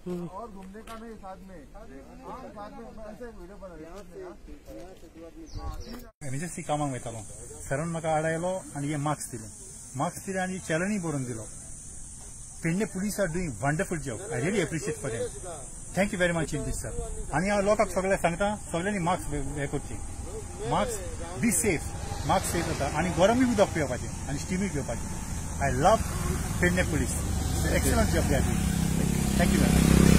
और घूमने का नहीं, साथ में, हाँ, साथ में ऐसे वीडियो बना. एमर्जन्सी कामाक वयतालो. सरान म्हाका आडायलो आनी हे मार्क्स दिले, मार्क्स दिले आनी चलनूय बरोवन दिलो. Pedne police are doing wonderful job. I really appreciate for them. Thank you very much in this, sir. आनी हांव लोकांक सगळ्यांक सांगता, सगळ्यांनी मास्क हे करची, mask, be safe, mask safe जाता आनी गरमूय उदक पिवपाचें आनी स्टिमूय घेवपाचें. I love Pedne police. Excellent job they are doing. Thank you very much.